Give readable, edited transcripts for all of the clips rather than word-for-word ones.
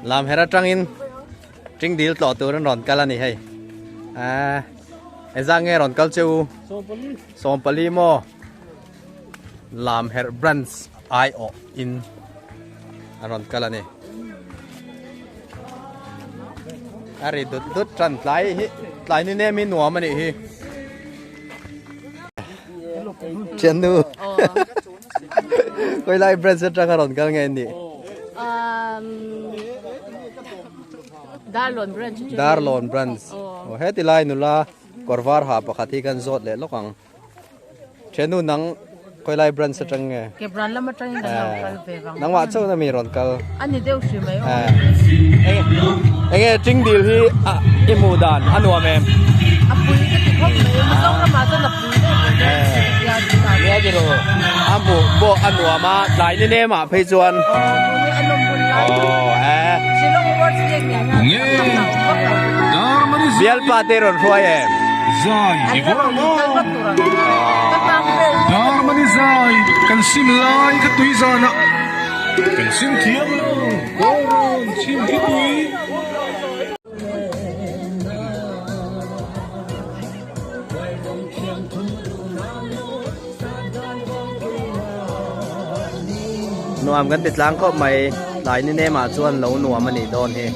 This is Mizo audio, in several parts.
Lam her atangin Ting dil tlawh tur an rawn kal a ni hei. Ahh engzah nge rawn kal che u? Sawmpali maw? Lam herh branch aiawh in an rawn kal a ni. A ri dut dut tan tlai hi tlai ni nem hi nuam a nih hi. Thiannu Kawilai branch atanga rawn kal nge nih? Darlawn branch. Darlawn branch. Oh heti lai nula kawr var ha pakhat hi kan zawt leh lawk ang. Thiannu nang kawilai branch atang nge? Ke bran lam atangin kan lo kal ve vang. Nangmah chauh na mi rawn kal. Ani deuh hri mai aw. Enge ting dil hi i hmuh dan a nuam em? A pui ka ti khawp mai Mizoramah chuan a pui deuh ber dawn ka ti a tunah Nia ti ru a hmuh pawh a nuam a tlai ni nem ah phei chuan Aw tun hi a nawm hun lai Aw e Shillong World Stadium nen hian a tam lo vak lo Bialpa te rawn hruai em? An la rawn kal vat tur ang ka hmang vel Darmani zai kan sim lai ka tui zanah Kan sim thiam lo, Kawrawn chhim khi tui. Nuam kan ti tlang khawp mai, tlai ni nem ah chuan lo nuam a nih dawn hi.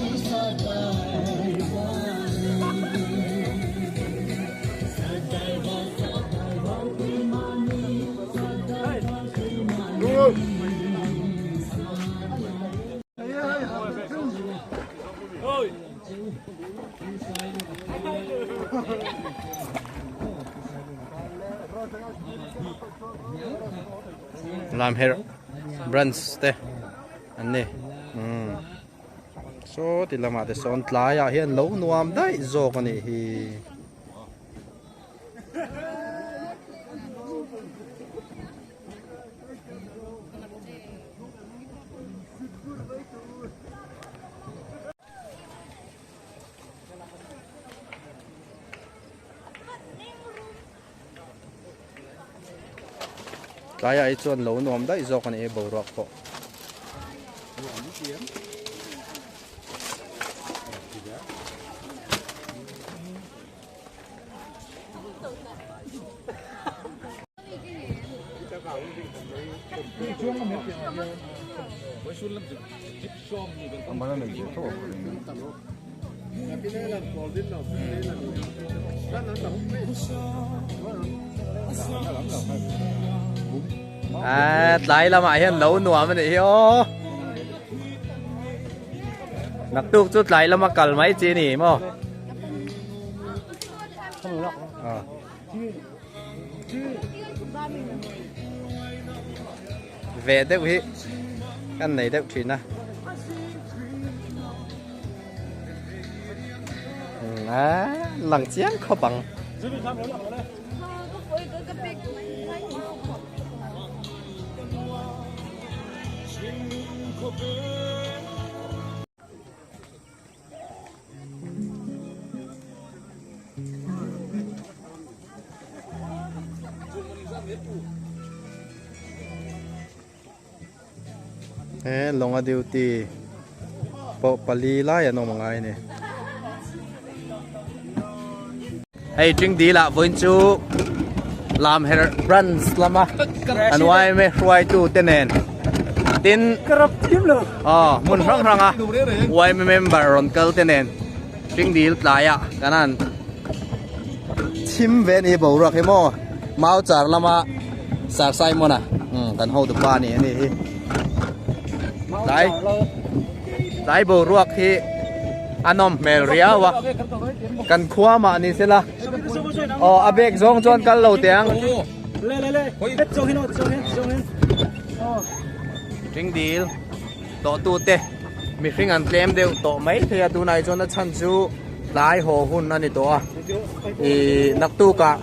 Lam her branch te an ni umm saw ti lamah te sawn tlaiah hian lo nuam daih zawk a nih hi. Tlaiah hi chuan lo nuam daih zawk a ni boruak pawh. À, tlai lamah hian lo nuam a nih hi aw. Naktuk chu tlai lama kal mai chi a ni maw? Ve deuh hi kan nei deuh thin a. A lang chiang khawp ang. He lawnga duty pawh pali lai an awm angai a ni. Hei Tring dil ah vawiin chu lam her branch lama an yma hruaitu te nen tin aw hmun hrang hrang a yma member rawn kal te nen Tring dil tlaiah kan han chhim ve a ni boruak hi maw mau char lama Sir Simon-a kan hotu pa a ni a nih hi tlai tlai boruak hi a nawm hmel riau a kan khua mah ni sela aw a bag zawng chuan kal lo teh ang Tring dil tawh tu te mihring an tlem deuh tawh mai thei a tunah hi chuan a chhan chu tlai haw hun a ni tawh a ih naktukah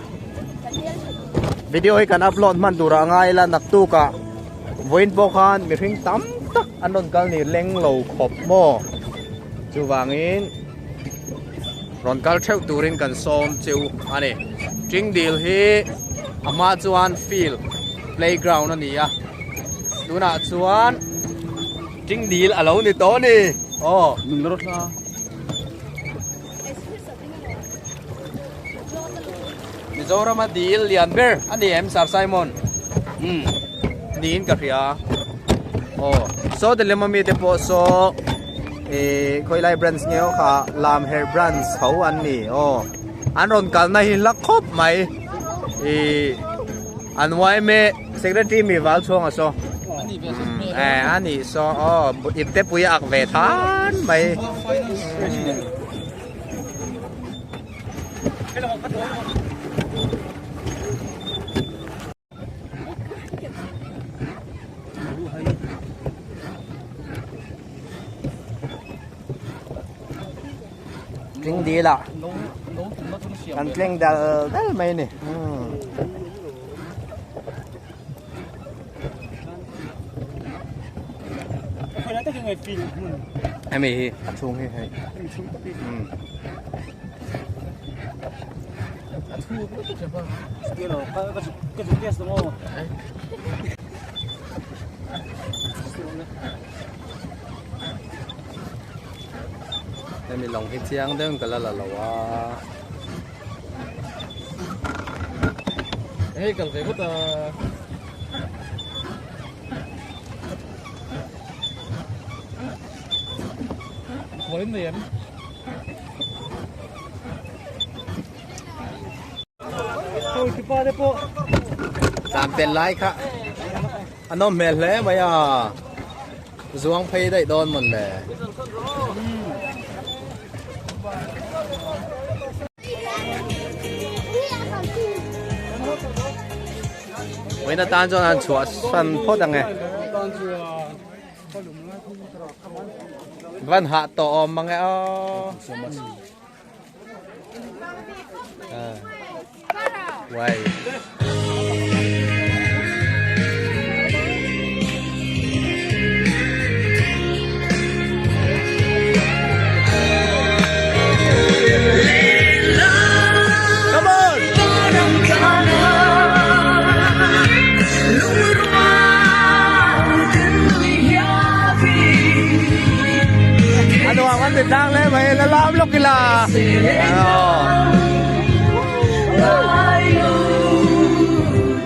video hi kan upload hman turah a ngai ila naktukah vawiin pawh khan mihring tam tak an rawn kal ni leng lo khawp maw chuvangin rawn kal theuh turin kan sawm cheu a ni Tring dil hi a hma chuan field playground a ni a tunah chuan Tring dil a lo ni tawh a ni. Aw. Mizorama dil lian ber a ni em Sir Simon? Umm niin ka hria. Aw saw te lema mite pawh saw ih khawilai branch nge aw kha Lamher branch tho an ni aw an rawn kalna hi hla khawp mai ih an yma secretary mi val chhuang a saw eh a nih saw aw ipte pui a ak ve than mai. Tling dil ah kan tling dal dal mai a ni. Hemi hi a chhung hi hei. Hemi lawng hi chiang deuhin ka la la lo a. Hei kal ve ngawt a. Khual in nei em? Tlan pel lai kha a nawm hmel hle mai a, zuang phei daih dawn mawn le. Vawiin atan chuan an chhuah san phawt ang e. Van hah tawh awm mang e aw. Wai. Come on! A nuam an ti tlang hle mai la lam lawk ila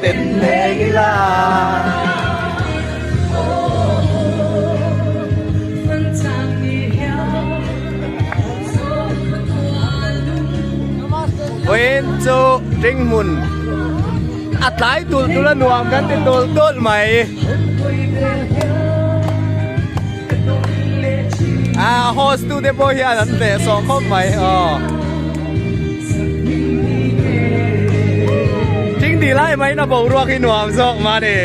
ten leng ila Vawiin chu Ringhmun a tlai tulh tulh a nuam kan ti tulh tulh mai. A host tu te pawh hian an hneh sawh khawp mai aw. Chingdi lai mai na boruak hi nuam zawk mah ni.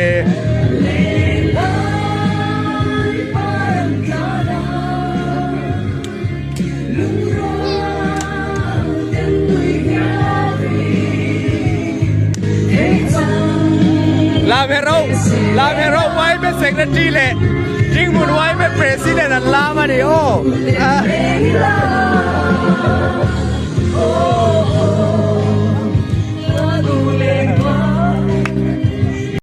Lam hero Lam hero YMA secretary leh Ringhmun YMA president an lam a ni aw.